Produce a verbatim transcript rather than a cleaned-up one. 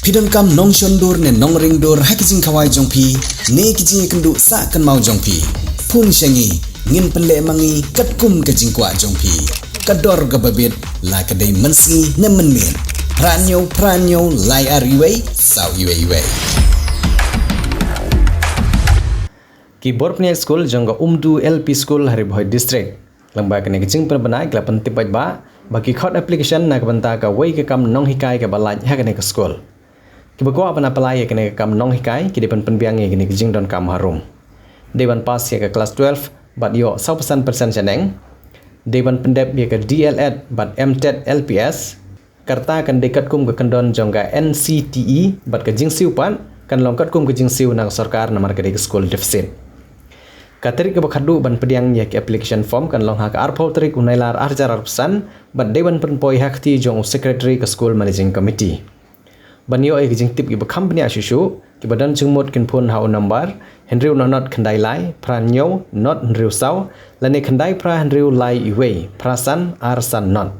Phi donkam nongshon dur ne nongring dur ha ki jingkhawai jong phi ne ki jingïakynduh sah kynmaw jong phi? Phone sha ngi, ngin pynleh ma ngi katkum ka jingkwah jong phi. Ka dor kaba bit, la ka dei mynsngi ne mynmiet. Phra hynñiew phra hynñiew lai ar wei saw wei wei. Ki bor pynïaid skul jong ka Umdu L P School ha Ri Bhoi District, lyngba kane ka jingpynbna, ki la pyntip paidbah ba ki khot application na ka bynta kawei ka kam nonghikai kaba lait ha kane ka skul. Kiba kwah ban apply ïa kane ka kam nonghikai ki dei ban pynbiang ïa kane ka jingdonkam harum: dei ban pass ïa ka klas twelve bad ïoh sawphew san percent shaneng, dei ban pyndep ïa ka D L Ed bad M Ted L P S. Ka rta kan dei katkum ka kyndon jong ka N C T E bad ka jingsiew pat kan long katkum ka jingsiew na ka sorkar namar ka dei ka school deficit. Ka tarik kaba khatduh ban pdiang ïa ki application form kan long ha ka arphew tarik u Nailar ar hajar arphew san bad dei ban pynpoi ha kti jong u secretary ka school managing committee. Ban ïoh ïa ki jingtip kiba kham bniah shuh shuh, kiba don jingmut kin phone ha u nambar hynriew nod nod khyndai lai phra hynñiew nod hynriew saw lane khyndai phra hynriew lai wei phra san ar san nod.